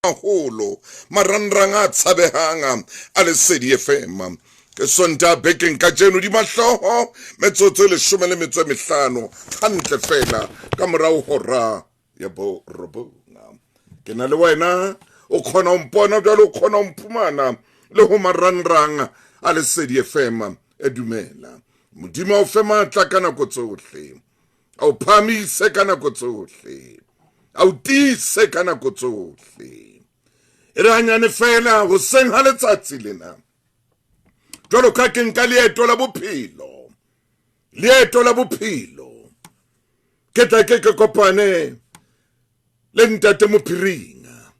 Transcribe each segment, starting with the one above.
Haholo marangrang a tshabehang a Lesedi FM. Ke Sontaha bekeng kajeno di mahlooho metsotso e leshome le metso e mehlano hantle fela ka morao hora ya borobong. Ke na le wena o kgona ho mpona jwale o kgona ho mphumana le ho marangrang a Lesedi FM. E dumela. Modimo a o fe matla ka nako tsohle. A o phahamise ka nako tsohle, a o tiise ka nako tsohle. E re hanyane fela hoseng ha letsatsi lena, jwalo ka ke nka leeto la bophelo, leeto la bophelo, ke tla ke ke kopane le ntate Mophiringa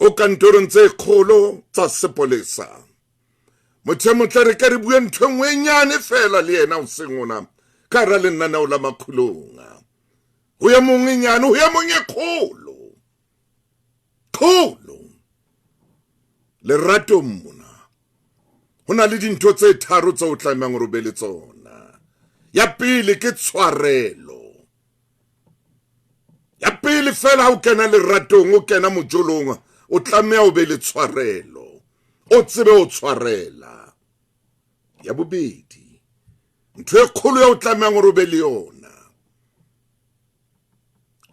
o kantorong tse kgolo tsa sepolesa. Motho e motle re ke re bue ntho e nngwe e nyane fela le yena hoseng ona ka hara lenaneo la Makgulong. Ho ye mong e nyane, ho ye mong e kgolo. Kgolo. Leratong mona ho na le dintho tse tharo tse o tlamehang hore o be le tsona. Ya pele ke tshwarelo. Ya pele fela ha o kena leratong, o kena mojolong, o tlameha o be le tshwarelo. O tsebe o tshwarela. Ya bobedi, ntho e kgolo ya o tlamehang hore o be le yona.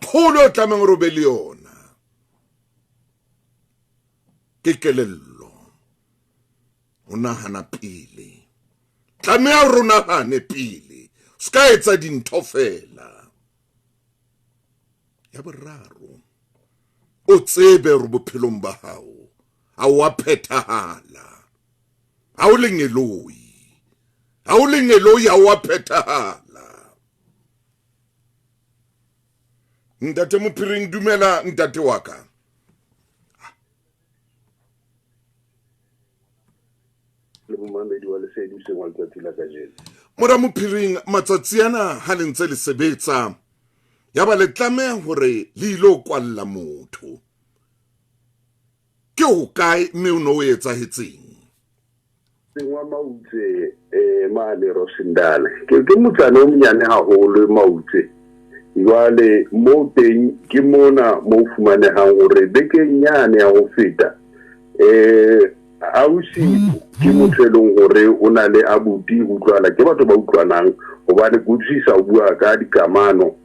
Kgolo o tlamehang hore o be le yona. Ke kelello. O nahana pele. Tlameha hore o nahane pele. O ska etsa dintho fela. Ya boraro, o tsebe hore bophelong ba hao ha o a phethahala. Ha o lengeloi. Ha o lengeloi ha o a phethahala. Ntate Mophiring, dumela ntate wa ka. Le momamedi wa Lesedi hoseng wa letsatsi la kajeno. Mora Mophiring, matsatsi ana ha le ntse le sebetsa, yaba le tlameha hore le ilo kwalla motho. Ke hokae mme o ne o etsahetseng? Motseng wa Mautse eh, mane Rosindale. Ke ke motsana o monyane haholo Mautse. Jwale moo teng ke mona mo fumanehang hore bekeng yane ya ho feta eh ausi ke motho e leng hore o na le abuti ho utlwana ke batho ba utlwanang hobane ke utlwisisa o bua ka dikamano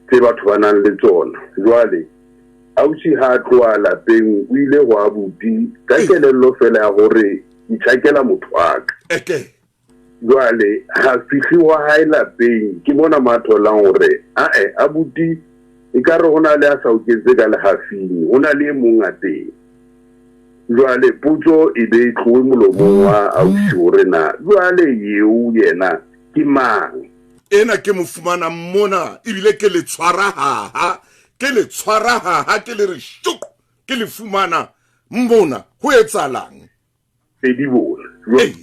tse batho ba nang le tsona. Jwale ausi ha a tloha lapeng o ile ho abuti ka kelello fela ya hore itjhakela motho wa ka. Eke. Jwale ha fihli wa hae lapeng ke mona mo a tholang hore ae abuti ekare ho na le a sa o kentse ka lehafing, ho na le e mong a teng. Jwale potso e be e tlohe molomong wa ausi hore na jwale eo yena ke mang. Ena ke mo fumanang mona ebile ke le tshwara haha, ke le tshwara haha ke le re shuk, ke le fumana mona ho etsahalang? Pedi bona.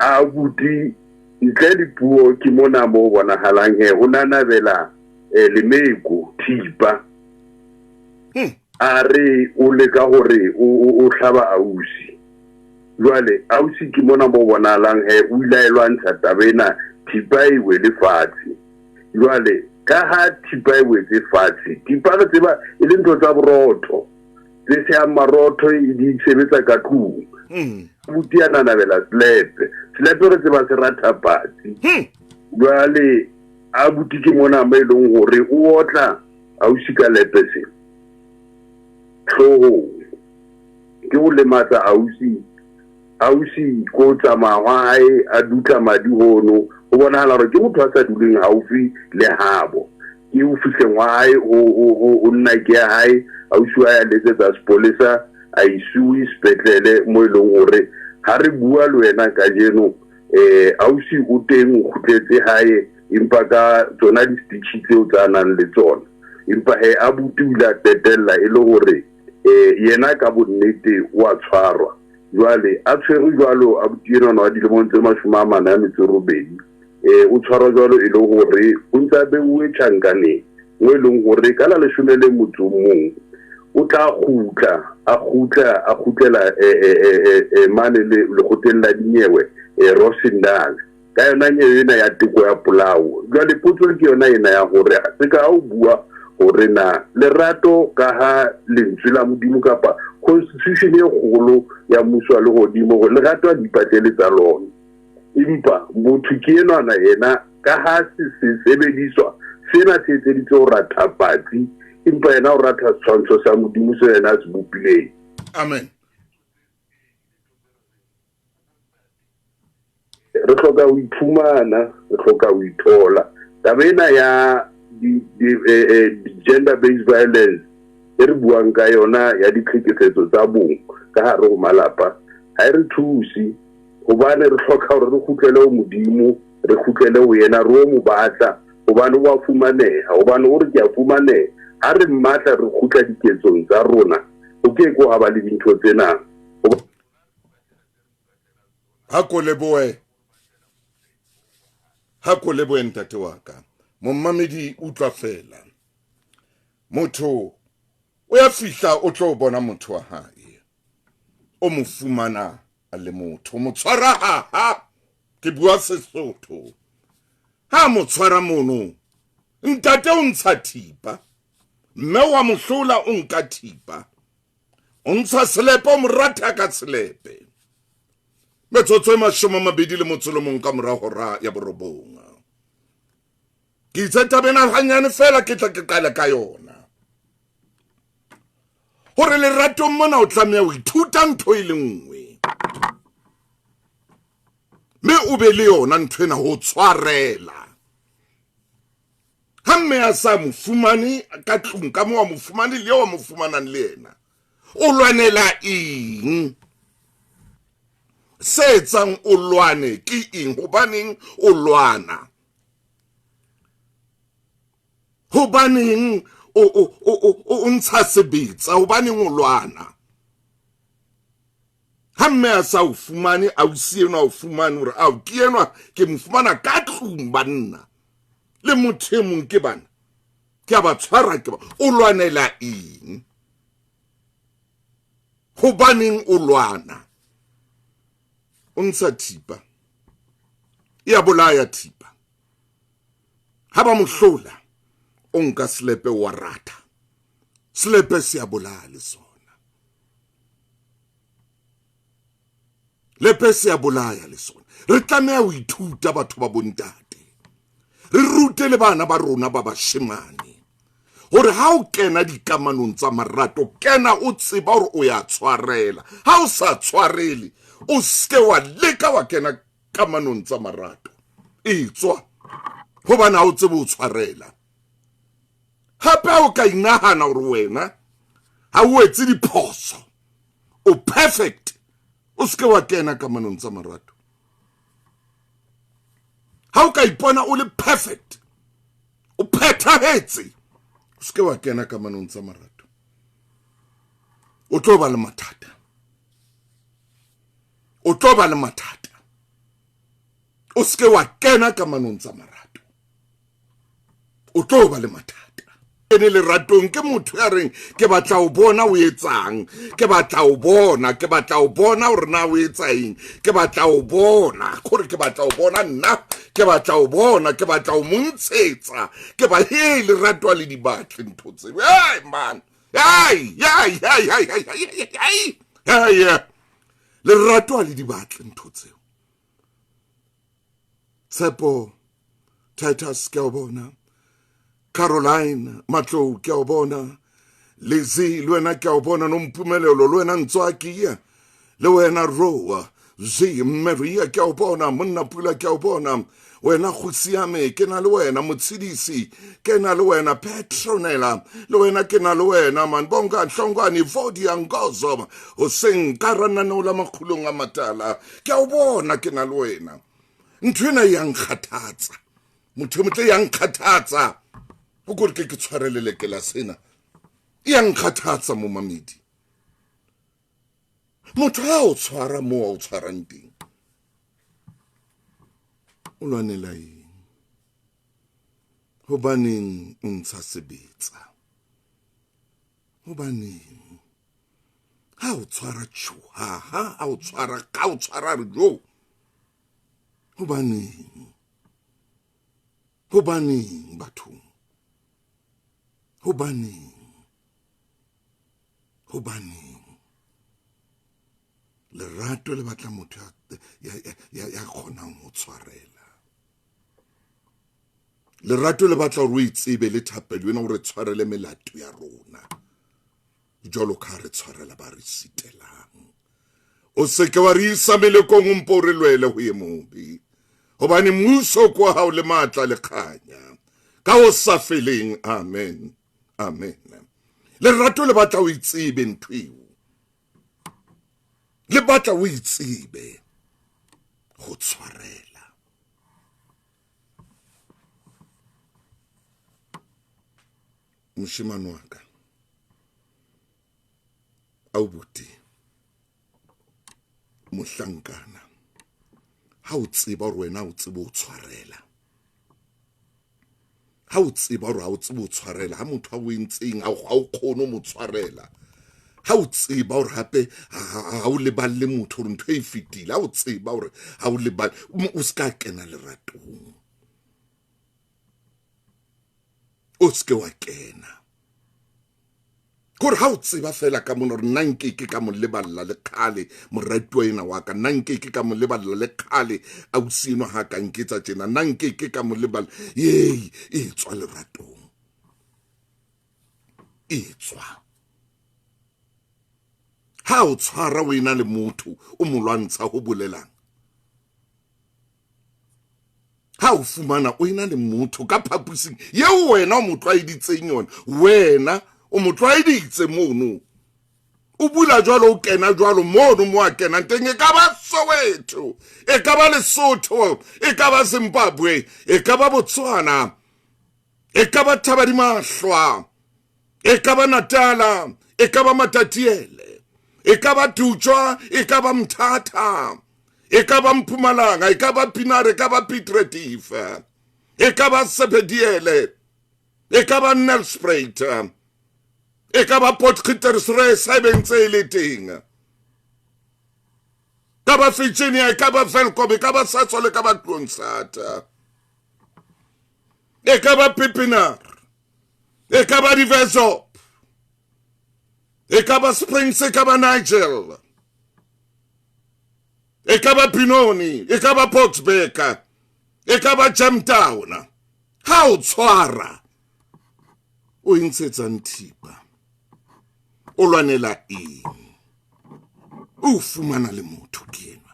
Abuti ntle le puo ke mona mo bonahalang he o nanabela eh, lemeko thipa. A re o leka hore o hlaba ausi. Jwale ausi ke mona mo bonahalang he o ile a e lwantsha taba ena, thipa e wele fatshe. Jwale ka ha thipa e wetse fatshe, thipa re tseba e le ntho tsa borotho tse sehang marotho e di sebetsa ka tlung. Abuti a nanabela selepe, selepe re tseba se ratha patsi. Jwale abuti ke mona mo e leng hore o otla ausi ka lepe se hloohong, ke ho lematsa ausi. Ausi ko tsamaya hwa hae a dutla madi hono, ho bonahala hore ke motho a sa duleng haufi le habo. Ke ho fihleng hwa hae ho nna ke ya hae, ausi wa ya letsetsa sepolesa a isuwe sepetlele mo e leng hore ha re bua le wena kajeno eh ausi o teng o kgutletse hae empa ka tsona di-stitch tseo tsa nang le tsona. Empa he abuti o ile a qetella e le hore eh yena ka bonnete o a tshwarwa. Jwale a tshwerwe jwalo abuti enwana wa dilemong tse 48 eh o tshwarwa jwalo e le hore o ntse a beuwe tjhankaneng mo e leng hore ka la 11 o tla kgutla, a kgutla, a kgutlela mane le lekgotleng la dinyewe Rosendal ka yona nyewe ena ya teko ya polao. Jwale potso ke yona ena ya hore se ka o bua Hore na lerato ka ha lentswe la Modimo kapa constitution e kgolo ya mmuso wa lehodimo hore lerato ha di ipatlele tsa lona. Empa motho ke enwana yena ka ha se sebediswa sena se etseditswe ho ratha patsi, empa yena o ratha setshwantsho sa Modimo seo yena a se bopileng. Amen. Re hloka ho iphumana, re hloka ho ithola. Taba ena ya di-gender based violence e re buang ka yona ya ditlhekefetso tsa bong ka hare ho malapa ha e re thuse, hobane re hloka hore re kgutlele ho Modimo, re kgutlele ho yena, re o mo batla, hobane o a fumaneha, hobane o re ke a fumaneha. Ha re mmatla re kgutla diketsong tsa rona, ho ke ke ha ba le dintho tsena. Ha ko lebohe, ha ko lebohe ntate wa ka. Mommamedi utlwa fela. Motho o ya fihla o tlo bona motho wa hae. O mo fumana a le motho, mo tshwara ha ha. Ke bua Sesotho. Ha mo tshwara mono, ntate o ntsha thipa. Mme wa mo hlola o nka thipa. O ntsha selepe, o mo ratha ka selepe. Metsotso e 21 ka mora hora ya 9. Ke itse taba ena hanyane fela, ke tla ke qale ka yona. Hore leratong mona o tlameha ho ithuta ntho e le nngwe. Mme o be le yona ntho ena ho tshwarela. Ha mme a sa mo fumane ka tlung, ka moo a mo fumane le eo a mo fumanang le yena, o lwanela eng? Se etsang o lwane ke eng? Hobaneng o lwana? Hobaneng o ntsha sebetsa? Hobaneng o lwana? Ha mme a sa o fumane, ausi enwa o fumane hore ao ke enwa ke mo fumana ka tlung banna. Le motho e mong ke bana. Ke a ba tshwara ke ba. O lwanela eng? Hobaneng o lwana? O ntsha thipa. E a bolaya thipa. Ha ba mo hlola, o nka selepe wa ratha. Selepe se a bolaya le sona. Lepe se a bolaya le sona. Re tlameha ho ithuta batho ba bontate. Re rute le bana ba rona ba bashemane hore ha o kena dikamanong tsa marato, kena o tseba hore o ya tshwarela. Ha o sa tshwarele, o seke wa leka wa kena kamanong tsa marato. Etswa hobane ha o tsebe ho tshwarela. Hape ha o ka inahana hore wena ha o etse diphoso, o perfect, o seke wa kena kamanong tsa marato. Ha o ka ipona o le perfect, o phethahetse, o seke wa kena kamanong tsa marato. O tlo ba le mathata. O tlo ba le mathata. O seke wa kena kamanong tsa marato. O tlo ba le mathata. Ene leratong ke motho ya reng ke batla o bona o etsang, ke batla o bona, ke batla o bona hore na o etsa eng, ke batla o bona, kore ke batla o bona nna, ke batla o bona, ke batla o montshetsa, ke ba he lerato a le di batle ntho tseo. Hey man, hey hey hey hey hey hey hey, lerato a le di batle ntho tseo. Tshepo Titus ke a o bona, Caroline Matlou ke a o bona, Lizzy le wena ke a o bona, Nompumelelo le wena Ntswaki le wena Roa Z Maria ke a o bona, Monna Pula ke a o bona, wena Kgosiame ke na le wena, Motshedisi ke na le wena, Petronella le wena ke na le wena, Manbonga Hlongwane Vodia Ngozo hoseng ka rananeo la makgulong a matala ke a o bona, ke na le wena. Ntho ena e ya nkgathatsa, motho e motle ya nkgathatsa, o kore ke tshwarelele sena, e ya nkgathatsa momamedi. Motho ha o tshwara moo a o tshwarang teng, o lwanela eng? Hobaneng o ntsha sebetsa? Hobaneng ha o tshwara tjhuha, ha o tshwara, ka o tshwara re jo? Hobaneng? Hobaneng bathong? Hobaneng? Hobaneng? Lerato le batla motho ya kgonang ho tshwarela. Lerato le batla hore o itsebe le thapelo ena hore tshwarele melato ya rona jwalo ka re tshwarela ba re sitelang. O se ke wa re isa melekong o mpo o re lwele ho ye mobe, hobane mmuso ke wa hao le matla le kganya ka ho sa feleng. Amen, amen. Lerato le batla o itsebe ntho eo, le batla o itsebe ho tshwarela. Moshemane wa ka, aubuti, mohlankana, ha o tseba hore wena o tsebe ho tshwarela, ha o tseba hore ha o tsebe ho tshwarela, ha motho a o entseng ha o kgone ho mo tshwarela, ha o tseba hore hape ha o leballe motho hore ntho e fetile, ha o tseba hore ha o leballe, o se ka kena leratong, o se ke wa kena. Kore ha o tseba fela ka mona hore nna nkeke ka mo leballa le kgale moratuwa ena wa ka, nna nkeke ka mo leballa le kgale ausi enwa ha ka nketsa tjena, nna nkeke ka mo leballa, yei, e tswa leratong, e tswa. Ha o tshwara o ena le motho o mo lwantsha ho bolelang? Ha o fumana o ena le motho ka phapusing eo wena o mo tlwaeditseng yona, wena o mo tlwaeditse mono, o bula jwalo, o kena jwalo mono mo a kenang teng, e ka ba Soweto, e ka ba Lesotho, e ka ba Zimbabwe, e ka ba Botswana, e ka ba Thabadimahlwa, e ka ba Natala, e ka ba Matatiele, e ka ba Dutswa, e ka ba Mthatha, e ka ba Mpumalanga, e ka ba Pinare, e ka ba Piet Retief, e ka ba Sebediele, e ka ba Nelspruit, e ka ba Potgietersrus, ha ebe ntse e le teng, ka ba Virginia, e ka ba Welkom, e ka ba Sasol, e ka ba Kroonstad, e ka ba Pipinaar, e ka ba Diversop, e ka ba Springs, e ka ba Nigel, e ka ba Benoni, e ka ba Boksburg, e ka ba Germantown. Ha o tshwara o e ntshetsang thipa, o lwanela eng? O fumana le motho ke enwa,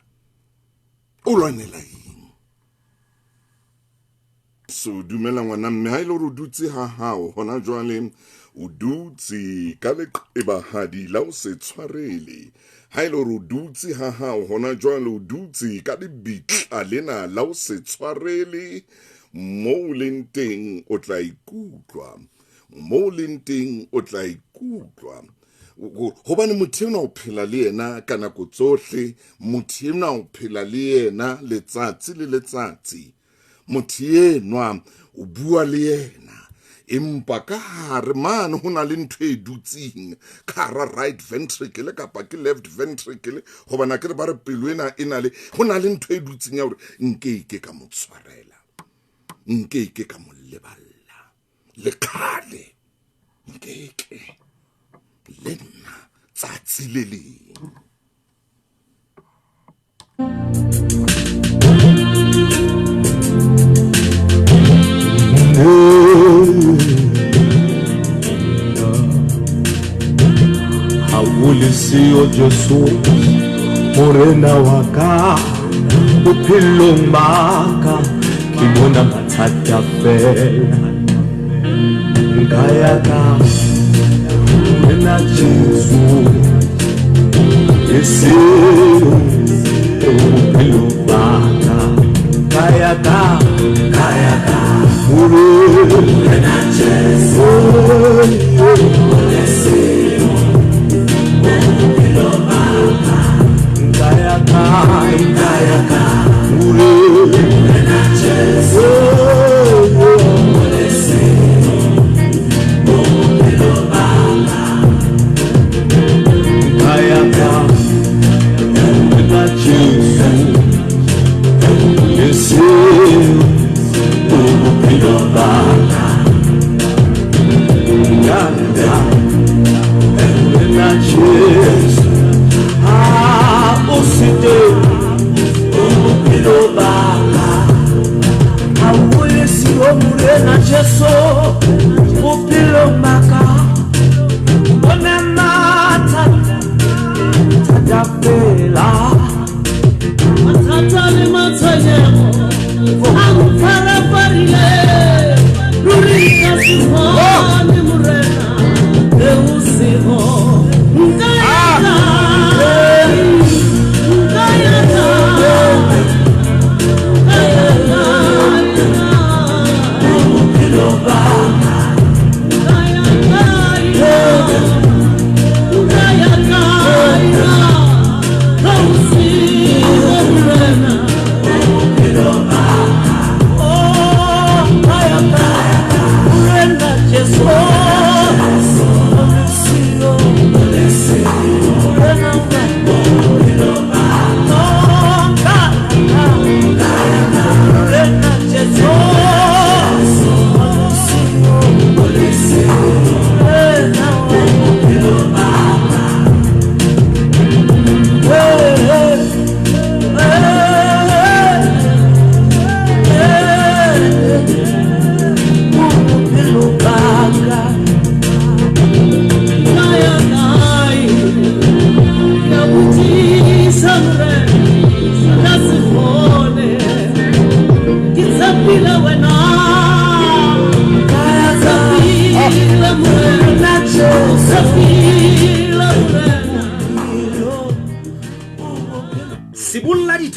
o lwanela eng? So dumela ngwana mme, ha ile hore o dutse ha hao hona jwale, o dutse ka leqebahadi la o se tshwarele. Ha ile hore o dutse ha hao hona jwale, o dutse ka lebitla lena la o se tshwarele, moo o leng teng o tla ikutlwa, moo o leng teng o tla ikutlwa. Hobane motho enwa o phela le yena ka nako tsohle, motho enwa o phela le yena letsatsi le letsatsi, motho enwa o bua le yena, empa ka hare mane ho na le ntho e dutseng ka hara right ventricle kapa ke left ventricle, hobane a ke re ba re pelo ena e na le, ho na le ntho e dutseng ya hore nkeke ka mo tshwarela, nkeke ka mo leballa le kgale, nkeke le nna tsatsi le leng. Ha o le siyo Jesu morena wa ka, bophelong ba ka ke bona mathata fela. Nka ya ka wena Jesu, e seo bophelo ba ka. Ka ya ka, ka ya ka morena Jesu, e seo bophelo ba ka. Nka ya ka, nka ya ka morena Jesu, e seo bophelo ba ka. Nka ya ka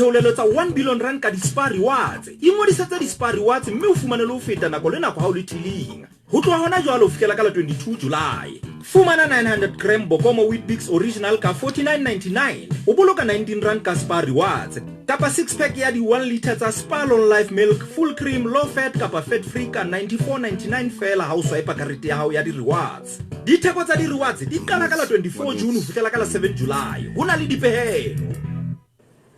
Ditheolelo tsa 1 billion rand ka di-Spar Rewards. Ingodisetse di-Spar Rewards mme o fumane le ho feta nako le nako ha o le tilling. Ho tloha hona jwale ho fihlela ka la 22 July. Fumana 900 gram Bokomo Weet-Bix Original ka 49.99, o boloka 19 rand ka Spar Rewards. Kapa six pack ya di 1 litre tsa Spar Long Life Milk, Full Cream, Low Fat kapa Fat Free ka 94.99 feela ha o swipe karete ya hao ya di-rewards. Ditheko tsa di-rewards di qala ka la 24 June ho fihlela ka la 7 July. Ho na le dipehelo.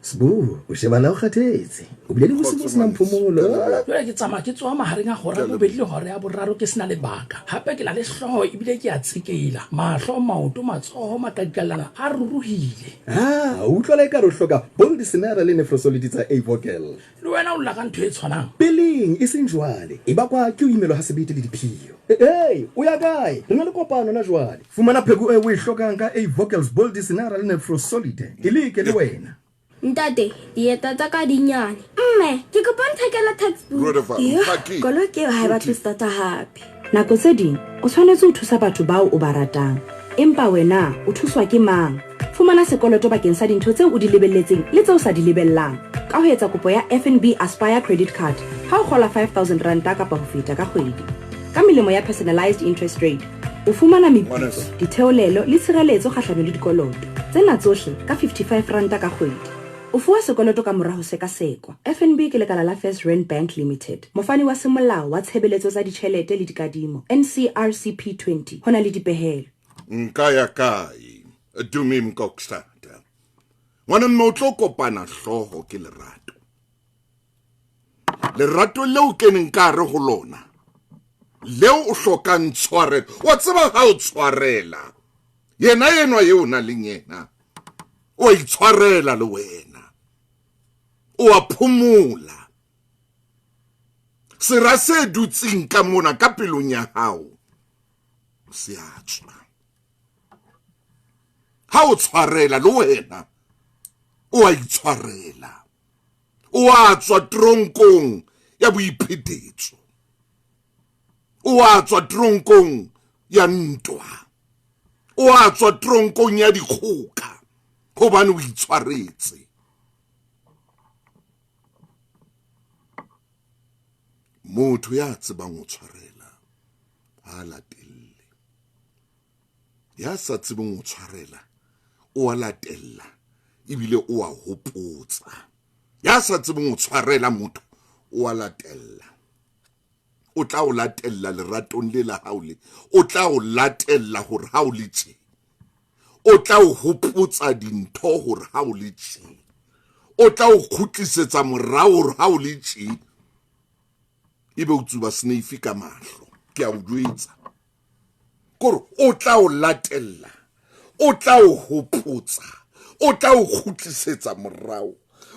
Sbu, o shebana o kgathetse. O bile le bosiu bo senang phomolo. Jwale ke tsamaya ke tsoha mahareng a hora ya bobedi le hora ya boraro ke sena lebaka. Hape ke na le hlooho ebile ke a tsekela. Mahlo, maoto, matsoho, makadikallana a ruruhile. Ha, o utlwala ekare o hloka Bold Senara le Nefrosolid tsa Avocal. Le wena o lla ka ntho e tshwanang. Peleng, e seng jwale. E bakwa ke ho imelwa ha sebete le diphio. Hey, o ya kae? Re na le kopano na jwale. Fumana pheko eo o e hlokang ka Avocals Bold Senara le Nefrosolid. E leke le wena. Ntate, dieta tsa ka di nyane. Mme, ke kopa o nthekele textbook. Yoh, koloi ke eo ha e batle ho starta hape. Nako tse ding o tshwanetse ho thusa batho bao o ba ratang. Empa wena o thuswa ke mang? Fumana sekoloto bakeng sa dintho tseo o di lebelletseng le tse o sa di lebellang ka ho etsa kopo ya FNB Aspire Credit Card ha o kgola R5000 kapa ho feta ka kgwedi. Ka melemo ya personalised interest rate, o fumana meputso, ditheolelo le tshireletso kgahlano le dikoloto. Tsena tsohle ka R55 ka kgwedi. O fuwa sekoloto ka mora ho sekasekwa. FNB ke lekala la First Rand Bank Limited, mofani wa semolao wa tshebeletso tsa ditjhelete le dikadimo, NCRCP 20, ho na le dipehelo. Nka ya kae? Dumi Mkokstad. Ngwana mme o tlo kopana hlooho ke lerato. Lerato leo keneng ka hare ho lona leo o hlokang tshwarelo. Wa tseba ha o tshwarela yena enwa eo o nang le yena o a itshwarela le wena o a phomola. Sera se dutseng ka mona ka pelong ya hao se a tswa. Ha o tshwarela le wena o a itshwarela. O a tswa tronkong ya boiphetetso. O a tswa tronkong ya ntwa. O a tswa tronkong ya dikgoka hobane o itshwaretse. Motho ya tsebang ho tshwarela ha a latelle. Ya sa tsebeng ho tshwarela o a latella ebile o a hopotsa. Ya sa tsebeng ho tshwarela motho o a latella. O tla o latella leratong le la hao le. O tla o latella hore ha o le tje. O tla o hopotsa dintho hore ha o le tje. O tla o kgutlisetsa morao hore ha o le tje. Ebe o tsuba sneifi ka mahlo. Ke a o jwetsa. Kore o tla o latella, o tla o hopotsa, o tla o kgutlisetsa morao,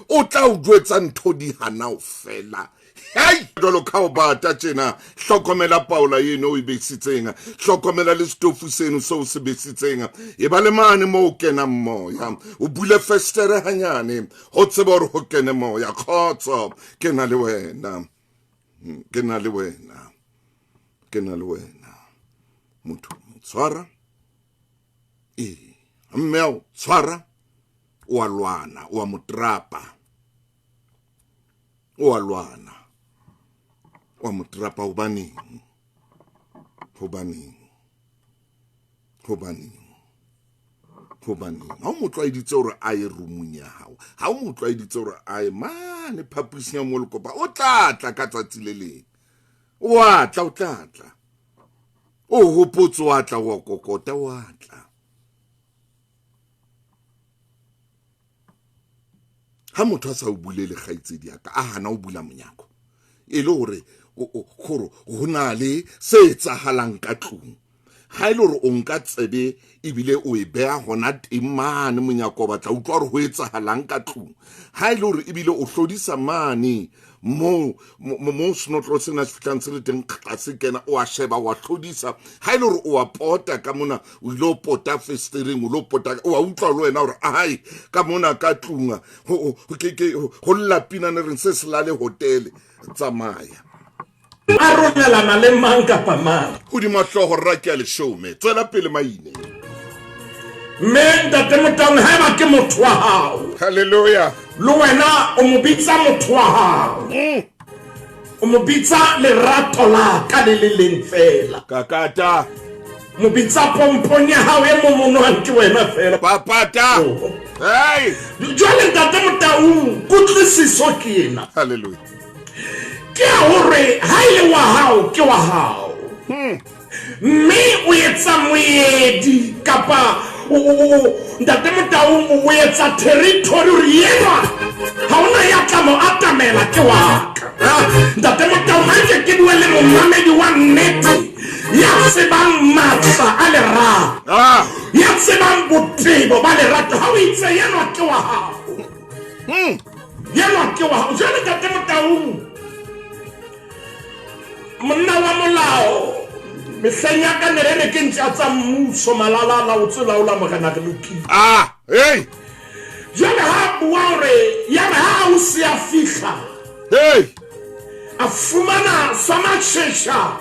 o tla o jwetsa ntho di hana ho fela. Hei! Jwalo ka o bata tjena, hlokomela paola eno o e besitseng, hlokomela le setofu seno seo o se besitseng. E ba le mane moo o kenang moya, o bule festere hanyane, ho tseba hore ho kene moya. Kgotso, ke na le wena. Ke na le wena. Ke na le wena. Motho mo tshwara. Ee, mme a o tshwara, o a lwana, o a mo trapa. O a lwana. O a mo trapa hobaneng? Hobaneng? Hobaneng? Hobaneng? Ha o mo tlwaeditse hore a ye roomong ya hao, ha o mo tlwaeditse hore a ye mane phapusing ya mo le kopa, o tla tla ka tsatsi le leng. O a tla, o tla tla. O hopotse wa tla, wa kokota wa tla. Ha motho a sa o bulele kgaitsedi ya ka, a hana ho bula monyako, e le hore gore ho na le se etsahalang ka tlung. Ha e le hore o nka tsebe ebile o e beha hona teng mane monyako, o batla utlwa hore ho etsahalang ka tlung. Ha e le hore ebile o hlodisa mane moo mo senotlolo sena se fihlang se le teng kga se kena, o a sheba, o a hlodisa. Ha e le hore o a pota ka mona, o ile o pota festereng, o lo pota, o a utlwa le wena hore ai ka mona ka tlung ho lla pina ne reng se se lale hotele. Tsamaya. Arolelana le mang kapa mang. Hodima hlooho rra ke a leshome. Tswela pele Maine. Mme Ntate Motaung, haeba ke motho wa hao, Hallelujah. le wena o mo bitsa motho wa hao. O mo bitsa lerato la ka le le leng fela. Kakata. Mo bitsa pompong ya hao e momonwang ke wena fela. Papata. Oh. Hey. Jwale Ntate Motaung, kutlwisiso ke ena. Hallelujah. Ke ya hore ha e le wa hao ke wa hao. Mme o etsa moedi kapa Ntate Motaung o etsa territory hore yenwa ha hona ya tla mo atamela ke wa ka. Ntate Motaung, ha nke ke bue le momamedi wa nnete ya tsebang matla a lerato, ya tsebang botebo ba lerato. Ha o itse yenwa ke wa hao, yenwa ke wa hao. Jwale Ntate Motaung, monna wa molao mehleng ya ka ne re re ke ntja tsa mmuso malala a laotswe laola morena re lokile. Ah, hey. Jwale ha bua hore ya re ha ausi a fihla, hey, a fumana sa matjhesha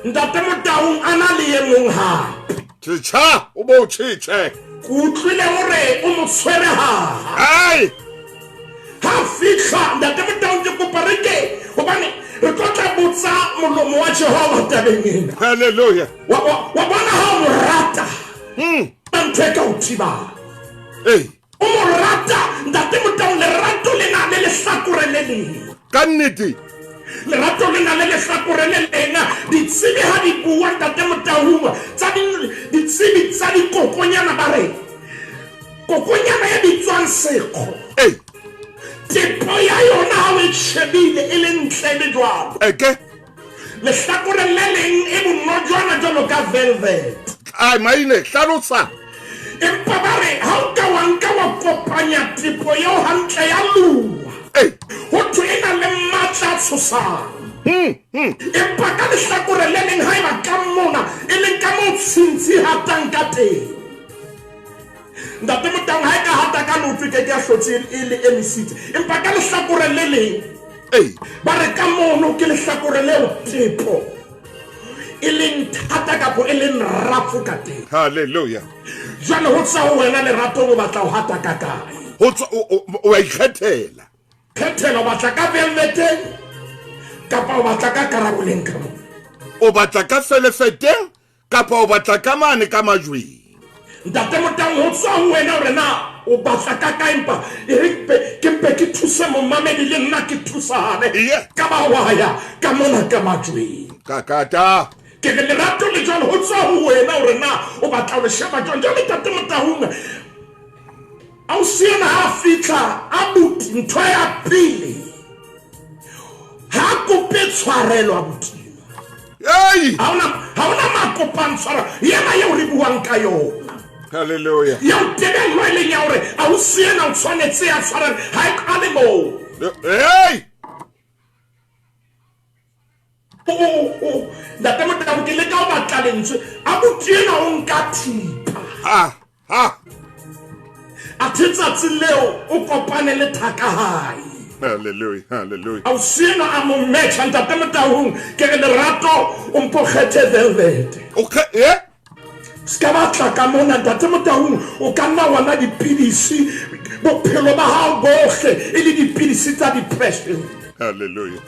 Ntate Motaung a na le e mong hape. Tjha, o bo tjhetjhe. Ke utlwile hore o mo tshwere haha. Hey. Ha fihla Ntate Motaung, ke kopa re ke hobane re tlo tla botsa molomo wa Jehova tabeng ena. Hallelujah. Wa bona ha o mo rata, ntho e ka o thibang. Hey. O mo rata Ntate Motaung, lerato le na le lehlakore le leng. Ka nnete. Lerato le na le lehlakore le leng. Ditsebi ha di bua Ntate Motaung, tsa ditsebi tsa dikokonyana ba re kokonyana e bitswang sekgo. Hey. Tepo ya yona ha o e shebile e le ntle le jwalo. Eke. Lehlakore le leng e bonojwana jwalo ka velvet. Ai maine hlalosa. Empa ba re ha o ka wa nka wa kopanya tepo eo hantle ya lua. Hey. Ho thwe e na le matla a tshosang. Empa ka lehlakore le leng haeba ka mona e leng ka moo tshintshi hatang ka teng. Ntate Motaung ha e ka hata ka leoto ke ke a hlotse e le emisitse. Empa ka lehlakore le leng, ba re ka mono ke lehlakore leo tepo e leng thata kapo e leng rafo ka teng. Hallelujah. Jwale ho tswa ho wena leratong o batla ho hata ka kae? Ho tswa o a ikgethela. Khethela, o batla ka velveteng kapa o batla ka karaboleng ka mona? O batla ka felefeteng kapa o batla ka mane ka majweng? Ntate Motaung, ho tswa ho wena hore na o batla ka kae, empa e re ke mpe ke thuse momamedi le nna ke thusane. Ka ba wa ya ka mona ka majweng. Kakata. Ke re lerato le jwalo, ho tswa ho wena hore na o batla ho le sheba jwang. Jwale Ntate Motaung, ausi ena ha fihla abuti, ntho ya pele ha kope tshwarelo abuti. Hey! Ha hona makopang tshwarelo yena eo re buang ka yona. Hallelujah. Eo tebello e leng ya hore ausi ena o tshwanetse ya tshwarelo, ha e qale moo. Hey! Ntate Motaung, ke leka ho batla lentswe. Abuti ena o nka thipa. Ha. Athe tsatsi leo o kopane le thaka hae. Hallelujah, hallelujah. Ausi ena a mo metjha Ntate Motaung, ke re lerato o mpo kgethe velvet. O eh? Ska batla ka mona Ntate Motaung, o ka nna wa nwa dipidisi bophelo ba hao bohle e le dipidisi tsa depression. Hallelujah.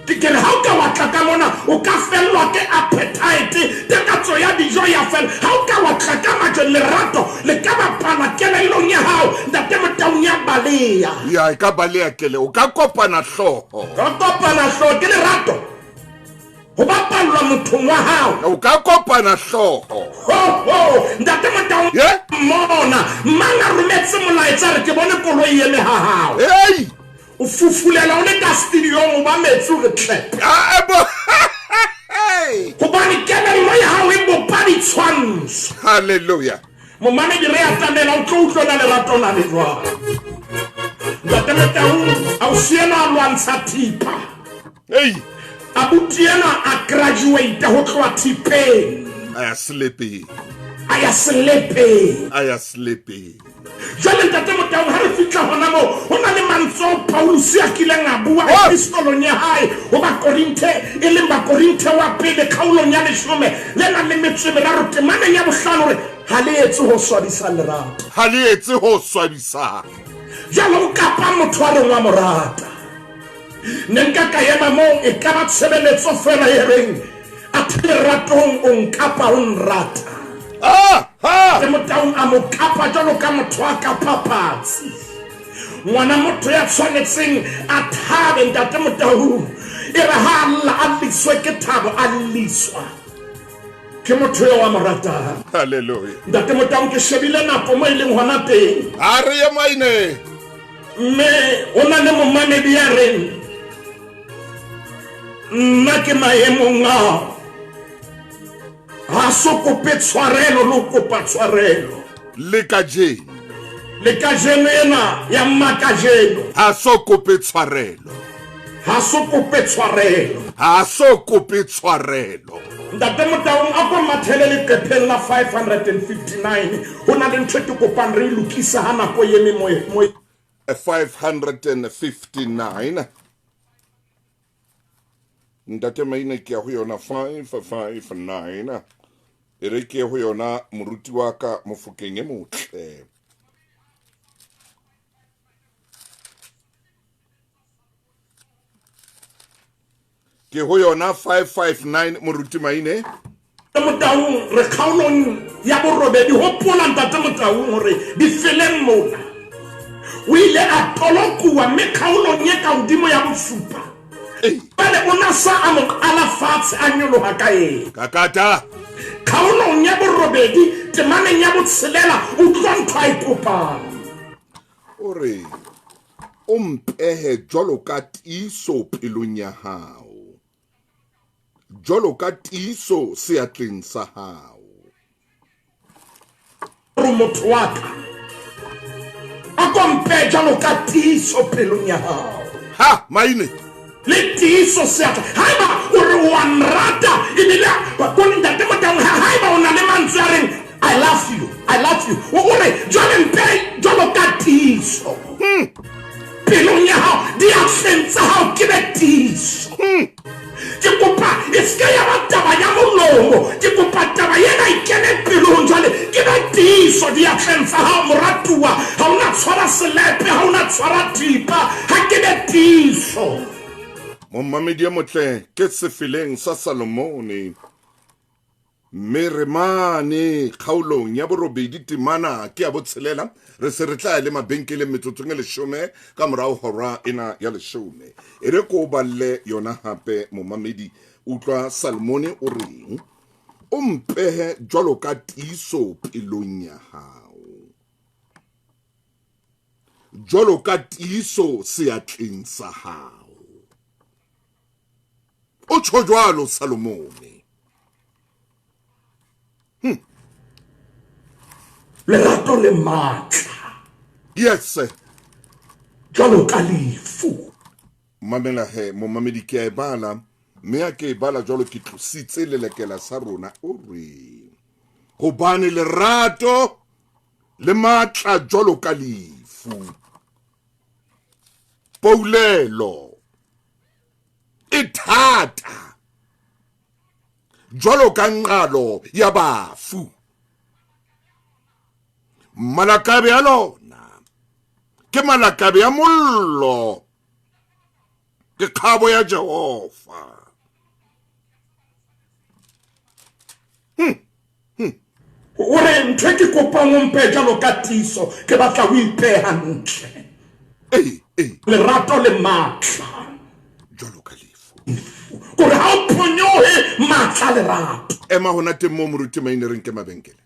Ke re ha o ka wa tla ka mona o ka fellwa ke appetite, takatso ya dijo ya fela. Ha o ka wa tla ka majwe, lerato le ka bapala kelellong ya hao Ntate Motaung, ya baleya. Ya e ka baleya kele, o ka kopana hlooho. Ka kopana hlooho ke lerato. Ho bapallwa mothong wa hao. O ka kopana hlooho. Ho ho, Ntate Motaung, mona mang a rometse molaetsa re ke bone koloi e eme ha hao. Hey! O fufulela o le ka studiong o ba metsi o re tlep. Hobane kelello ya hao e bopa ditshwantsho. Hallelujah. Momamedi re atamela o tlo utlwa na lerato na le jwang. Ntate Motaung, ausi ena a lwantsha thipa. Hey. Abuti ena a graduate ho tloha thipeng. A ya selepeng. A ya selepeng. A ya selepeng. Jwale Ntate Motaung, ha re fihla hona moo, ho na le mantswe ao Pauluse a kileng a bua epistolong ya hae ho Bakorinthe, e leng Bakorinthe wa pele kgaolong ya 13 temaneng ya 5, hore Ha le etse ho swabisang lerato. Ha le etse ho swabisang. Jwale o kapa motho a reng wa mo rata. Ne nka ka ema moo e ka ba tshebeletso feela e reng athe leratong o nkapa o nrata. Ah, ha. Le Motaung a mo kapa jwalo ka motho a kapa patsi. Ngwana motho ya tshwanetseng a thabe ntate Motaung e re ha a lla a lliswe ke thabo a lliswa ke motho eo a mo ratang. Hallelujah. Ntate Motaung ke shebile nako mo e leng hona teng. A re ye maine. Mme ho na le momamedi ya reng nna ke maemong ao ha so kope tshwarelo le ho kopa tshwarelo. Le kajeno. Le kajeno ena ya mmakajeno. Ha so kope tshwarelo. Ha so kope tshwarelo. Ha so kope tshwarelo. Ntate Motaung a ko mathele leqepheng la 559 ho na le ntho e ke kopang re e lokise ha nako e eme mo mo 559 Ntate Maine ke ya ho yona 559 e re ke ho yona moruti wa ka Mofokeng e motle. Ke ho yona 559 moruti Maine. Motaung re kgaolong ya borobedi. Hopola ntate Motaung hore difeleng mona o ile a tolokuwa mme kgaolong e ka hodimo ya bosupa jwale o na sa a mo qala fatshe a nyoloha ka eng. Kakata. Kgaolong ya borobedi temaneng ya botshelela utlwa ntho a e kopang. O re o mpehe jwalo ka tiiso pelong ya hao, jwalo ka tiiso seatleng sa hao. Re motho wa ka, a ko mpehe jwalo ka tiiso pelong ya hao. Ha, maine. Le tiiso seatla. Haeba o re o a nrata, ebile ko ntate Motaung, ha haeba o na le mantswe a reng I love you, I love you, o re jwale mpehe jwalo ka tiiso. Pelong ya hao, diatleng tsa hao ke be tiiso. Ke kopa e se ke ya ba taba ya molomo, ke kopa taba ena e kene pelong jwale, ke be tiiso diatleng tsa hao moratuwa. Ha o na tshwara selepe, ha o na tshwara thipa, ha ke be tiiso. Momamedi e motle, ke sefeleng sa Salomone. Mme re mane kgaolong ya borobedi temana ke ya botshelela. Re se re tla ya le mabenkeleng metsotsong e leshome ka morao hora ena ya leshome. E re ko o balle yona hape momamedi. Utlwa Salmone o reng. O mpehe jwalo ka tiiso pelong ya hao, jwalo ka tiiso seatleng sa hao. O tjho jwalo Salomone. Lerato le matla. Yes. Jwalo ka lefu. Mamela he, momamedi, ke a e bala, mme a ke e bala jwalo ke tlositse lelekela sa rona. O re, hobane lerato le matla jwalo ka lefu. Poulelo e thata jwalo ka nqalo ya bafu. Malakabe a lona ke malakabe a mollo, ke kgabo ya Jehova. O re ntho e ke kopang o mpe jwalo ka tiiso, ke batla ho ipeha ntle. Lerato le matla jwalo ka lefu. Kore ha o phonyohe matla lerato. Ema hona teng moo moruti Maine re nke mabenkele.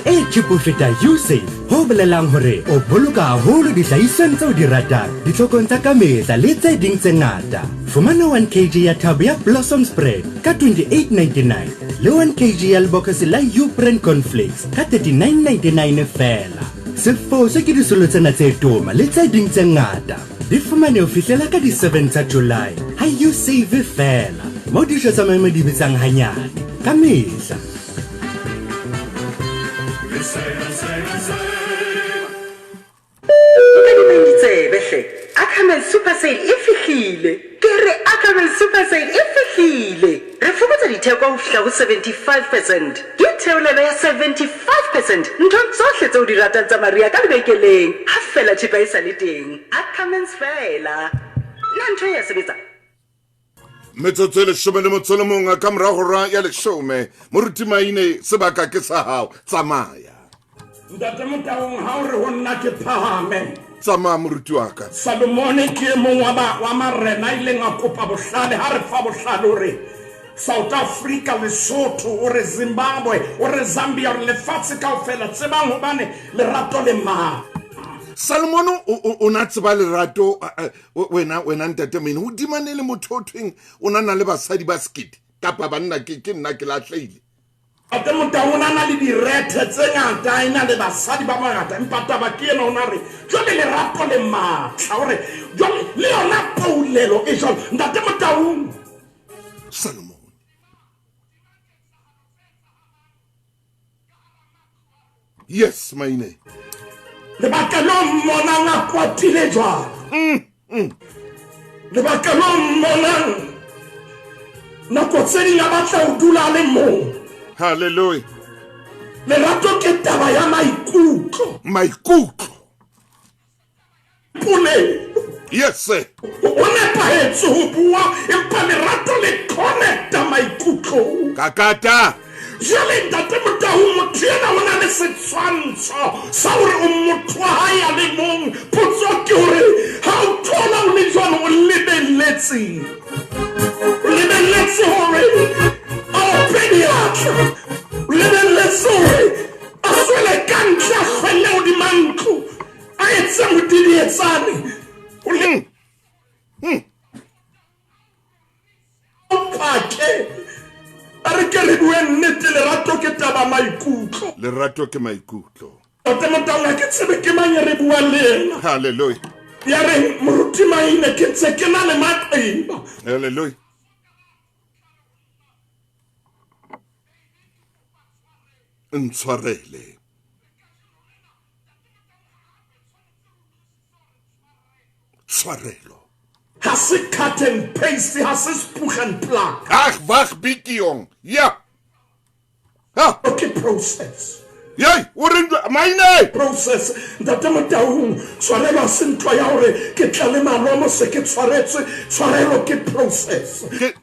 E cheap ho feta Usave, ho bolelang hore o boloka haholo dihlahisweng tseo di ratang, ditlhokong tsa kamehla le tse ding tse ngata. Fumana 1 kg ya thabo ya Blossom Spread ka 28.99 le 1 kg ya lebokose la U-Brand Cornflakes ka 39.99 feela. Se foswe ke disolo tsena tse toma le tse ding tse ngata. Di fumane ho fihlela ka di 7 tsa July ha Usave feela, moo dijo tsa maemo di bitsang hanyane ka mehla. Nkadimeng ditsebe hle, Ackermans Super Sale e fihlile. Ke re Ackermans Super Sale e fihlile! Re fokotsa ditheko ho fihla ho 75 percent. Ke theolelo ya 75 percent nthong tsohle tse o di ratang tsa mariha ka lebenkeleng, ha feela thepa e sa le teng. Ackermans feela. Na ntho e ya sebetsa? Metsotso e leshome le motso le mong ka mora hora ya leshome. Moruti Maine, sebaka ke sa hao. Tsamaya. Ntate Motaung, ha o re ho nna ke phahame. Tsamaya moruti wa ka. Salomone ke e mong wa ba wa marena a ileng a kopa bohlale. Ha re fa bohlale o re South Africa, Lesotho, o re Zimbabwe, o re Zambia, o re lefatshe kaofela tsebang hobane lerato le matla. Salomone o na tseba lerato wena wena ntate Maine o dimane le motho o thweng o na na le basadi ba sekete kapa banna ke ke nna ke lahlehile. Ntate Motau o na na le direthe tse ngata, a ena le basadi ba bangata, empa taba ke ena, o na re jwale lerato le matla, o re jwale le yona poulelo e jwalo. Ntate Motaung. Salomon. Yes, Maine. Lebaka lo mmonang a kwatile jwalo. Lebaka lo mmonang nako tse ding a batla ho dula a le mong. Hallelujah. Lerato ke taba ya maikutlo. Maikutlo. Polelo. Yes, sir. O nepahetse ho bua, empa lerato le connecta maikutlong. Kakata. Jwale Ntate Motau, motho ena o na le setshwantsho sa hore o motho wa hae a le mong. Potso ke hore ha o thola o le jwalo, o lebelletseng? O lebelletse hore a ope diatla? O lebelletse hore a tswele ka ntle, a hlwelle hodima ntlo, a etse modidietsane? O le o phake. A re ke re bue nnete, lerato ke taba maikutlo. Lerato ke maikutlo. Ntate Motaung, ha ke tsebe ke mang e re buang le yena. Hallelujah. Ya reng moruti Maine, ke ntse ke na le maqeba. Hallelujah. Ntshwarele. Tshwarelo. Ha se cut and paste, ha se spoeg and plug. Ag, wag bietjie jong. Ja. Ha. Ke process. Yey, o reng Maine? Process. Ntate Motaung, tshwarelo ha se ntho ya hore ke tla le malomo se ke tshwaretswe. Tshwarelo ke process. Ke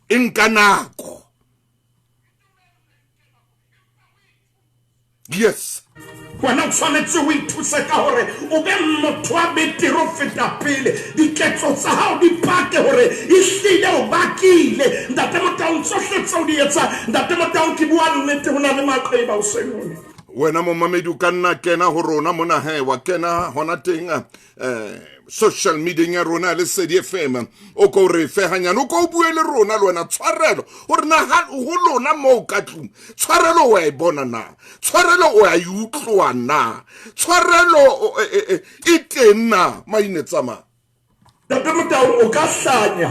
e nka nako. Yes. Wena o tshwanetse o ithuse ka hore o be motho wa betere ho feta pele. Diketso tsa hao di pake hore ehlile o bakile. Ntate Motaung, tsohle tseo di etsang, Ntate Motaung, ke bua nnete, ho na le maqeba o senone. Wena momamedi o ka nna kena ho rona mona he, wa kena hona teng social media ya rona Lesedi FM, o ko re fe hanyane, o ko bue le rona le wena tshwarelo hore na ha ho lona moo ka tlung tshwarelo wa e bona na, tshwarelo o a e utloa na, tshwarelo e teng na. Maine tsamaya. Ntate Motau, o ka hlanya,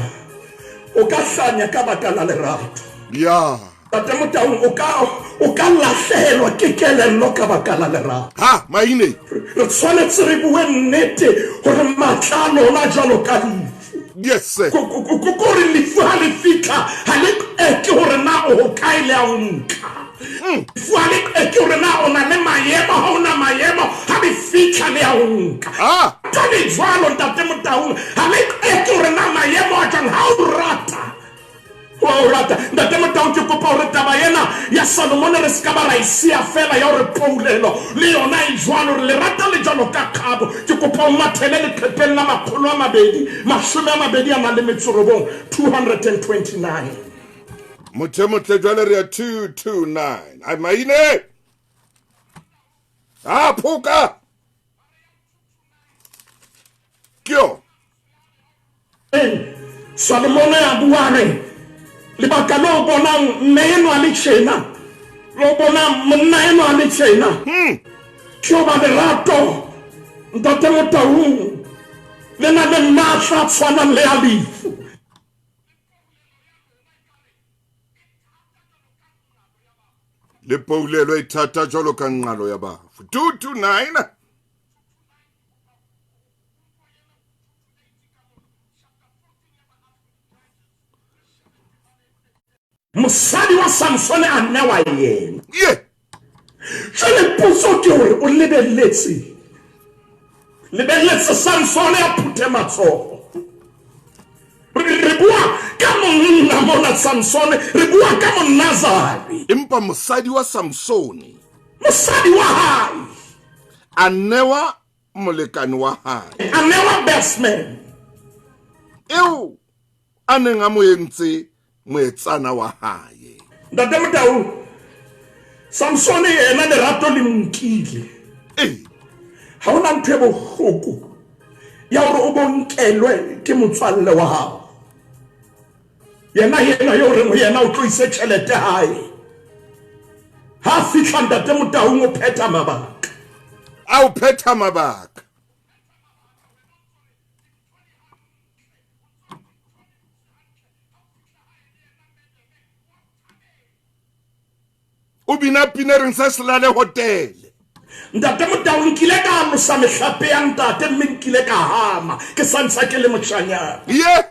o ka hlanya ka baka la lerato. Ya. Ntate Motau, o ka, o ka lahlehelwa ke kelello ka baka la lerato. Ha, Maine. Re tshwanetse re bue nnete hore matla a lona jwalo ka lefu. Yes, sir. Ko, ko, ko, ko re lefu ha le fihla, ha le qeke hore na o hokae le a o nka. Lefu ha le qeke hore na o na le maemo, ha o na maemo, ha le fihla le a o nka. Ka le jwalo, Ntate Motaung, ha le qeke hore na maemo a jwang, ha o rata, wa o rata. Ntate Motaung, ke kopa hore taba ena ya Salomone re se ka ba ra e siya fela, ya hore poulelo le yona e jwalo, hore lerata le jwalo ka kgabo. Ke kopa o mathele leqhepeng la 229, 229. Motho e motle jwale re ya 229. Ai Maine. Ah, phoka. Ke yo. Salomone a bua re, lebaka le o bonang mme enwa le tjena, le o bonang monna enwa le tjena, ke hoba lerato, Ntate Motaung, le na le matla a tshwanang le a lefu. Le poulelo e thata jwalo ka nqalo ya bafu. 229. Mosadi wa Samsone a newa yena. Ye. Jwale potso ke hore o lebelletse. Lebelletse Samsone a phuthe matsoho. Re bua ka monna mona Samsone, re bua ka Monazari. Empa mosadi wa Samsone. Mosadi wa hae. A newa molekane wa hae. A newa best man. Eo a neng a mo entse moetsana wa hae. Ntate Motau, Samsone yena lerato le mo nkile. Ee. Ha hona ntho e bohloko ya hore o bo nkelwe ke motswalle wa hao. Yena yena yo reng ho yena o tlo ise tjhelete hae. Ha fihla Ntate Motaung o phetha mabaka. A o phetha mabaka. O bina pina reng sa selale hotele. Ntate Motau nkile ka alosa mehlape ya ntate mme nkile ka hama ke sa ntsa ke le moshanyana. Ye.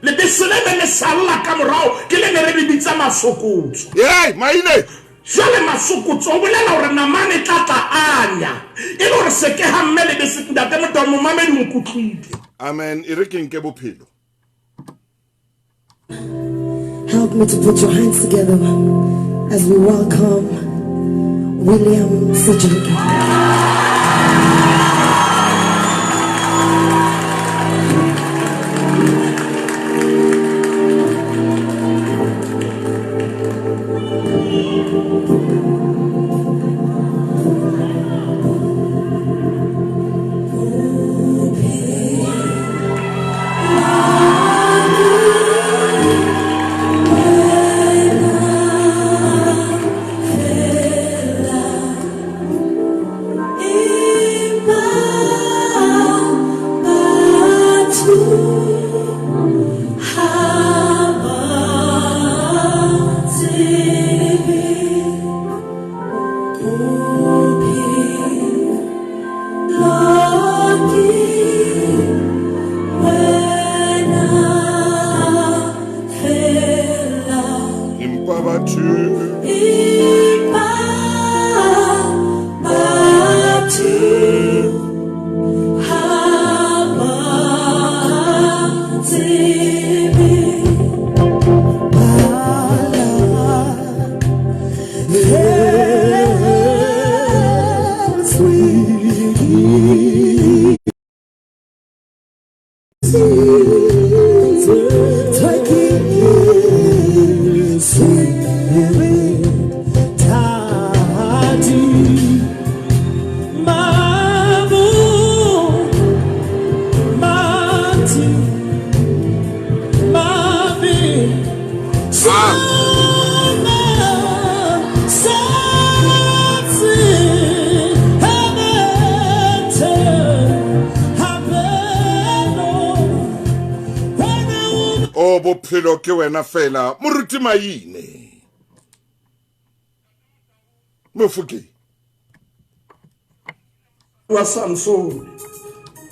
Lebese le ne le salla ka morao ke le ne re le bitsa masokotso. Ye, maine. Jwale masokotso ho bolela hore namane e tla tla anya e le hore se ke hamme lebese. Ntate Motau momamedi o nkutlwile. Amen. E re ke nke bophelo. Help me to put your hands together as we welcome William Sejake. O bophelo ke wena fela moruti Maine Mofokeng wa Samson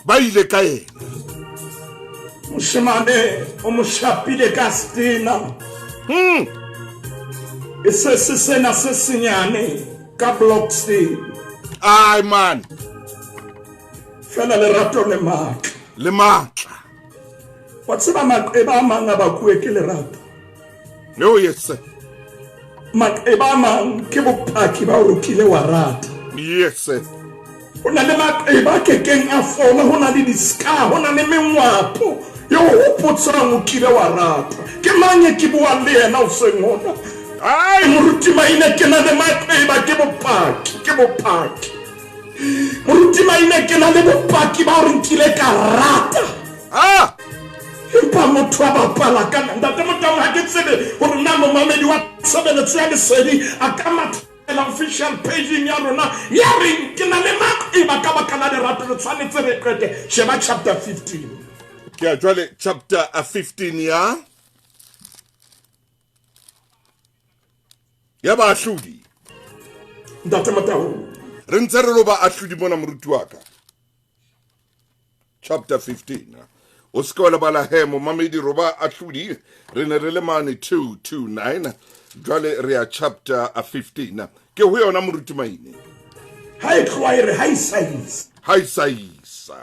ba ile ka yena moshemane o mo shapile ka stena e se se sena se senyane ka block C. Ai man, fela lerato le matla le matla. Wa tseba maqeba a mang a bakuwe ke lerato. No yes sir. Maqeba a mang ke bopaki ba hore o kile wa rata. Yes sir. Ho na le maqeba a kekeng a fola, ho na le di-scar, ho na le mengwapo e o hopotsang o kile wa rata. Ke mang e ke buang le yena hoseng hona? Ai moruti Maine, ke na le maqeba, ke bopaki, ke bopaki. Moruti Maine, ke na le bopaki ba hore nkile ka rata. Ah! Empa motho a bapala ka nna. Ntate Motaung, ha ke tsebe hore na momamedi wa tshebeletso ya lesedi a ka mathela official page-ing ya rona ya reng ke na le maqeba ka baka la lerato, re tshwanetse re qete. Sheba chapter 15. Ke ya jwale chapter 15 ya ya baahlodi. Ntate Motaung, re ntse re lo baahlodi mona moruti wa ka. Chapter 15. O se ke wa lebala he momamedi roba ahlodi re ne re le mane 229 jwale re ya chapter 15 ke ho yona moruti Maine. Ha e tloha e re ha e sa isa. Ha e sa isa.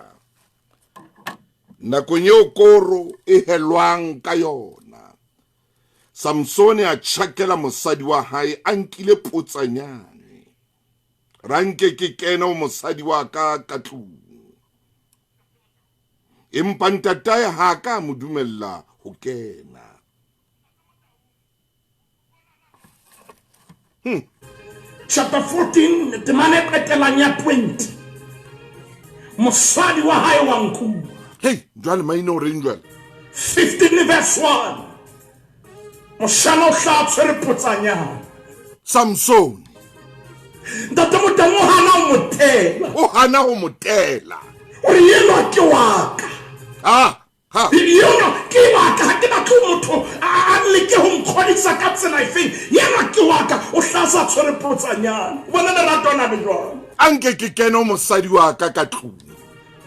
Nakong eo koro e helwang ka yona, Samsone a tjhakela mosadi wa hae a nkile potsanyane. Ranke ke kene ho mosadi wa ka ka tlung. Empa ntatae ha a ka a mo dumella ho kena. Chapter 14 temana e qetellang ya 20 mosadi wa hae wa nkuwa. Hei, jwale maine o reng jwale? 15 verse 1 moshana o hla tshwere potsanyana. Samsone. Ntate Motang o hana ho mo tela. O hana ho mo tela. O re enwa ke wa ka. Ah, ha. Enwa ke wa ka, ha ke batle motho a leke ho nkgodisa ka tsela efeng. Enwa ke wa ka, o hla sa tshwere potsanyana. O bona lerato na le jwang? A nke ke kene ho mosadi wa ka ka tlung.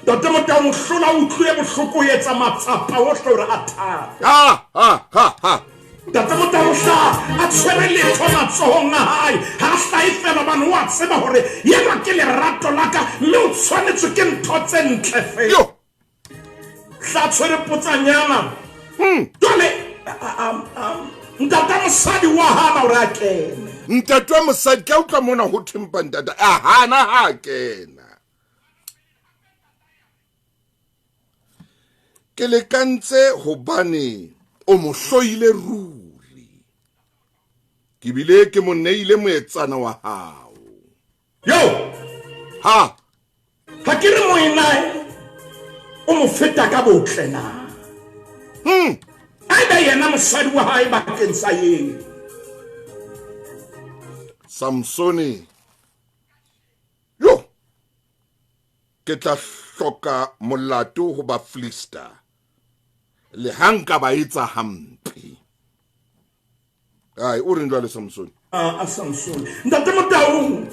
Ntate Motang o hlola o utlwile bohloko o etsa matsapa ohle hore a thabe. Ha, ha, ha, ha. Ntate Motang o hla a tshwere letho matsohong a hae, ha a hlahe feela hobane o a tseba hore enwa ke lerato la ka mme o tshwanetswe ke ntho tse ntle feela. Yo. Hla tshwere potsanyana. Jwale ntata mosadi wa hana hore a kene. Ntate wa mosadi, ke a utlwa mona ho thweng pa ntata a hana ha a kena. Ke lekantse hobane o mo hloile ruri. Ke bile ke mo neile moetsana wa hao. Yo! Ha! Ha ke re moenae o mo feta ka botle na? A ebe yena mosadi wa hae bakeng sa eo. Samsone. Yo! Ke tla hloka molato ho Bafilista, leha nka ba etsa hampe. Ai, o reng jwale Samsone? A Samsone. Ntate Motaung,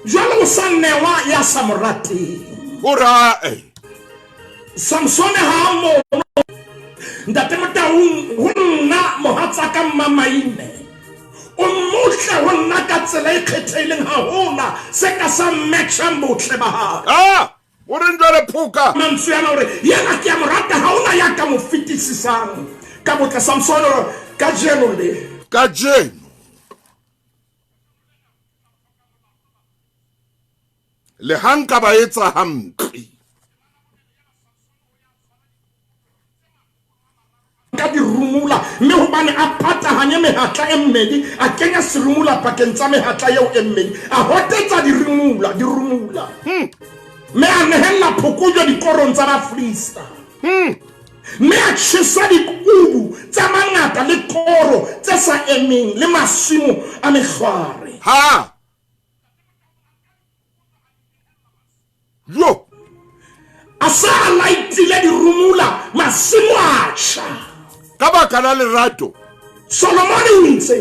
jwale o sa newa ya sa mo rateng. O ra eh. Samsone ha a mono. Ntate Motaung, ho nna mohatsaka Mmamaine. O motle ho nna ka tsela e kgethehileng, ha hona se ka sa matchang botle ba hae. Ah! O reng jwale Phoka? Mantswe ana hore yena ke a mo rata, ha hona ya ka mo fetisisang ka botle. Samsone o re, Kajeno le. Kajeno. Le ha nka ba etsa hampe. Ka dirumula, mme hobane a patahanye mehatla e mmedi, a kenya serumula pakeng tsa mehatla eo e mmedi, a hotetsa dirumula, dirumula, mme a nehella phokojwe dikorong tsa Bafilista, mme a tjhesa dikubu tsa mangata le koro tse sa emeng le masimo a mehlware. Ha! Jo! A sa a laitile dirumula, masimo a tjha. Ka baka la lerato. Solomone o itse,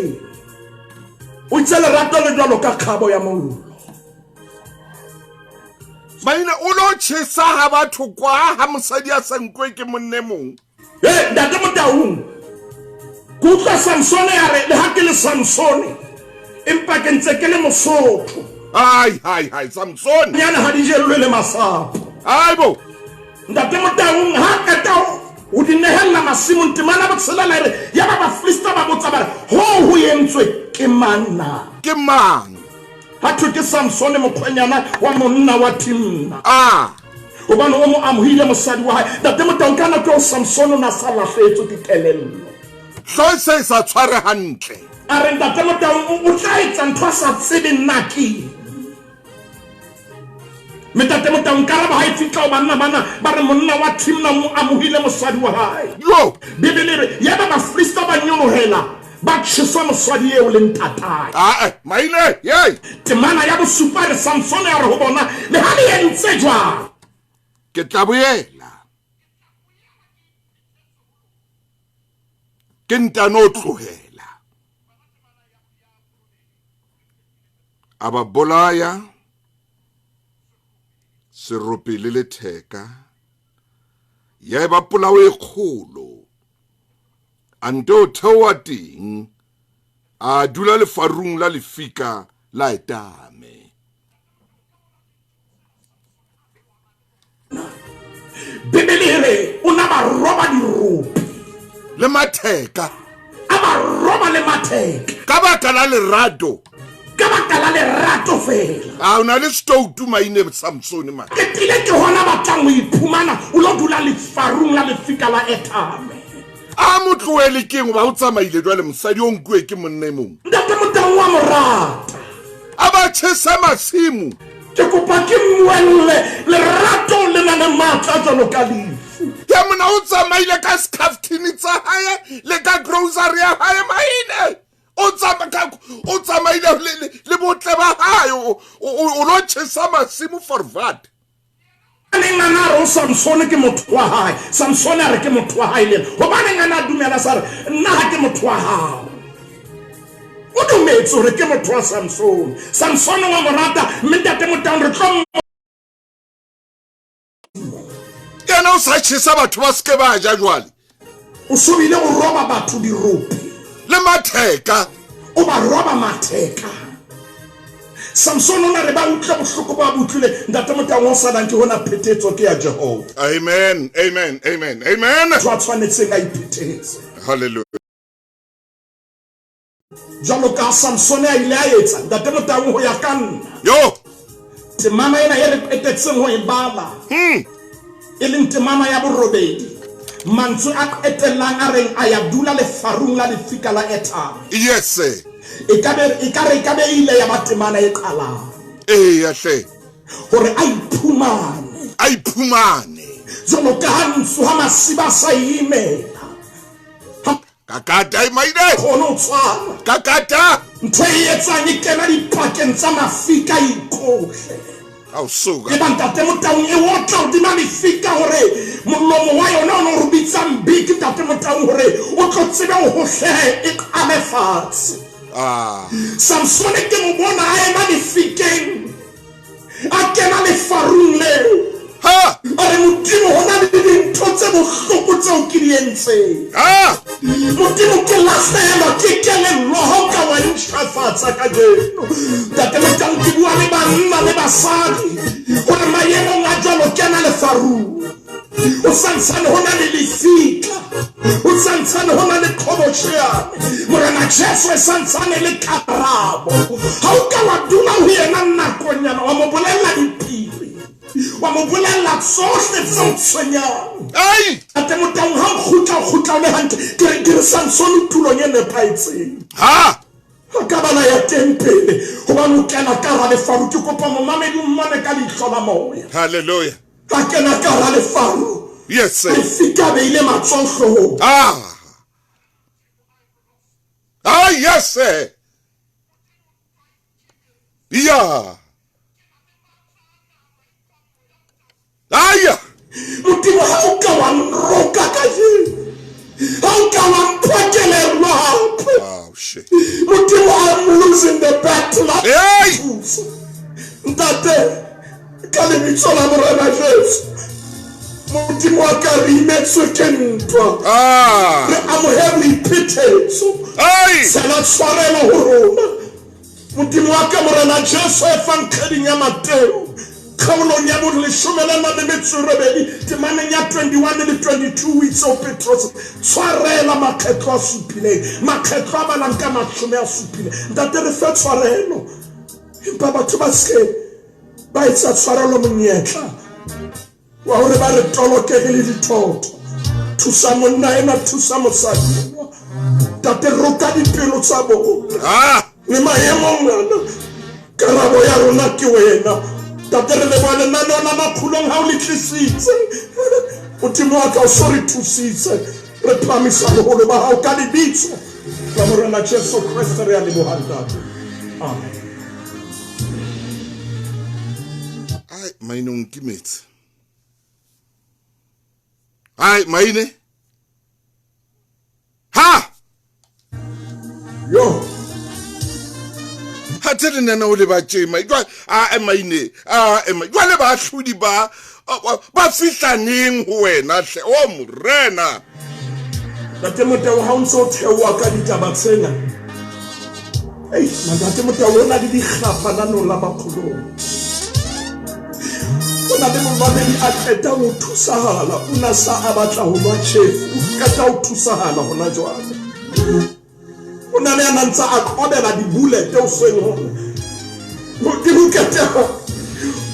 o itse lerato le jwalo ka kgabo ya mollo. Maina o lo tjhesa ha batho kwa ha mosadi a sa nkwe ke monne mong. Hey, Ntate Motaung, ke utlwa Samsone a re le ha ke le Samsone empa ke ntse ke le Mosotho. Hai hai hai Samsone. Nyana ha di jellwe le masapo. Hai bo. Ntate Motaung ha qeta ho di nehella masimong, temana botshelela e re ya ba Bafilista ba botsa ba re hoo ho entswe ke mang na? Ke mang? Ha thwe ke Samsone mokgwenyana wa monna wa Timna. Ah. Hobane o mo amohile mosadi wa hae. Ntate Motaung, ka nako eo Samsone o ne a sa lahlehetswe ke kelello. Hlooho e se e sa tshware hantle. A re Ntate Motaung o tla etsa ntho a sa tsebeng na ke eng. Mme Ntate Motaung, karabo ha e fihla ho banna bana, ba re monna wa Timna o mo amohile mosadi wa hae. Yo! Bibele e re, yaba Bafilista ba nyolohela ba tjhesa mosadi eo le ntatae. Aa, maine, yei! Temana ya bosupa e re, Samsone a re ho bona, Le ha le entse jwalo, Ke tla boela ke ntano tlohela. A ba bolaya serope le letheka. Ya eba polao e kgolo. A nto theoha teng, a dula lefarung la lefika la Etame. Bibele e re o na ba roba dirope le matheka, a ba roba le matheka ka baka la lerato, ka baka la lerato fela. A o na le stoutu maine Samsone man. Ke tlile ke hona batlang ho iphumana o lo dula lefarung la lefika la Etame. A mo tlohele keng hoba o tsamaile jwale mosadi o nkuwe ke monna e mong. Ntate Motau wa mo rata. A ba tjhese masimo. Ke kopa ke mmuelle, lerato le na le matla jwalo ka lefu. Ke mona o tsamaile ka skhafthini tsa hae le ka grocery ya hae maine. O o tsamaile le botle ba hae o lo tjhesa masimo for what? Hobaneng a na re o Samsone ke motho wa hae? Samsone a re ke motho wa hae le yena. Hobaneng a na dumela sa re nna ha ke motho wa hao? O dumetse hore ke motho wa Samsone. Samsone wa mo rata mme Ntate Motaung re tlo Yena o sa tjhesa batho ba se ke ba ja jwale. O sobile o roba batho dirope le matheka. O ba roba matheka. Samson o na re ba utlwe bohloko ba bo utlwile. Ntate Motaung o salang ke hona phetetso ke ya Jehova. Amen, amen, amen, amen. Motho a tshwanetseng a iphethetse. Hallelujah. Jwalo ka Samsone a ile a etsa, Ntate Motaung, ho ya ka nna. Yo. Temana ena e re qetetseng ho e bala. E leng temana ya borobedi. Mantswe a qetellang a reng a ya dula lefarung la lefika la Etame. Yes sir. E ka be e ka re e ka be e ile ya ba temana e qalang. Eya hle. Hore a iphumane. A iphumane. Jwalo ka ha ntsu ha masiba a sa e imela. Ha Kakata e maine. Kgone ho tshwara. Kakata. Ntho e etsang e kena dipakeng tsa mafika e ikohle. Ao suka. Eba Ntate Motaung e otla hodima lefika hore molomo wa yona o no re bitsang big Ntate Motaung hore o tlo tsebe ho hohlehe e qale fatshe. Ah. Samsone ke mo bona a ema lefikeng a kena lefarung leo. Ha! A re, Modimo, ho na le dintho tse bohloko tseo ke di entseng. Ha! Modimo, ke lahlehelwa ke kelello ha o ka wa ntjhafatsa kajeno. Ntate Motang, ke bua le banna le basadi hore maemong a jwalo kena lefarung. O santsane ho na le lefika. O santsane ho na le qhobosheane. Morena Jesu e santsane le karabo. Ha o ka wa dula ho yena nakonyana wa mo bolella diphiri. Wa mo bolella tsohle tse o tshwenyang. Ai! Ntate Motaung, ha o kgutla, o kgutla o le hantle. Ke re, ke re Samsone o tulong e nepahetseng. Ha! A ka bala ya teng pele, hobane o kena ka hara lefaru. Ke kopa momamedi o mmone ka leihlo la moya. Hallelujah. A kena ka hara lefaru. Yes, sir. Lefika a beile matsoho hloohong. Ah! Ah, yes, sir. Ya. Aya. Modimo, ha o ka wa nroka kajeno, ha o ka wa mpha kelello hape. Oh, shit. Modimo, I'm losing the battle. Hey! Ntate, ka lebitso la Morena Jesu, Modimo wa ka, re imetswe ke ntwa. Ah. Re amohe boiphetetso. Hey! Tshela tshwarelo ho rona. Modimo wa ka, Morena Jesu, e fang kgweding ya Mateo, kgaolong ya boleshome le nang le metso e robedi, temaneng ya 21 le 22, o itse ho Petrose, tshwarela makgetlo a supileng, makgetlo a balang ka mashome a supileng. Ntate, re fe tshwarelo, empa batho ba se ba etsa tshwarelo monyetla wa hore ba re toloke re le dithotho. Thusa monna enwa, thusa mosadi enwa. Ntate, roka dipelo tsa bona. Ah! Le maemong ana, karabo ya rona ke wena. Ntate, re leboha lenaneo la Makgulong ha o le tlisitse. Modimo wa ka, o so re thusitse. Re phahamisa boholo ba hao ka lebitso la Morena Jesu Kreste, re a leboha Ntate. Amen. Ai, maine o nkimetse. Ai, maine. Ha! Yo. Ha tse lenaneo le ba tjema. Jwa a maine, a ema. Jwale baahlodi ba Ba fihla neng ho wena hle? O morena. Ntate Motao ha o ntse o theoha ka ditaba tsena. Ei, Ntate Motao o na le dikgapha nanong la makgolong. O na le momamedi a qeta ho thusahala, o na sa a batla ho nwa tjhefu, o qeta ho thusahala hona jwale. O na le a na ntse a qobela dibulete hoseng hona. Modimo Keteho,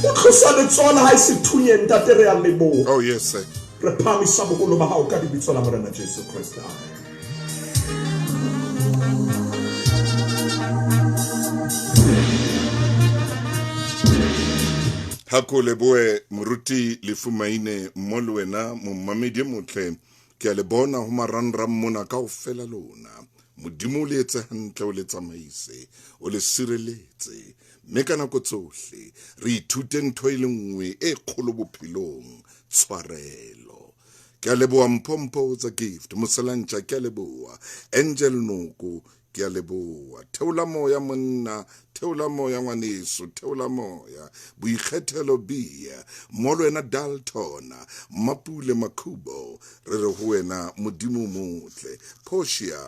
o tlosa letsoho la hae sethunyeng, Ntate re a leboha. Oh yes sir. Re phahamisa boholo ba hao ka lebitso la Morena Jesu Kreste. Amen. Ha ko leboe moruti Lefumaine mmo le wena momamedi e motle ke a le bona ho marangrang mona kaofela lona. Modimo o le etse hantle, o le tsamaise, o le sireletse, mme ka nako tsohle re ithute ntho e le nngwe e kgolo bophelong, tshwarelo. Ke a leboha Mpho Mpho tsa gift, Moselantja ke a leboha, Angel Noko ke a leboha. Theola moya monna, theola moya ngwaneso, theola moya. Boikgethelo Bia, mo le wena Dalton, Mapule Makhubo, re re ho wena Modimo o motle. Portia,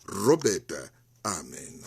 Robert, amen.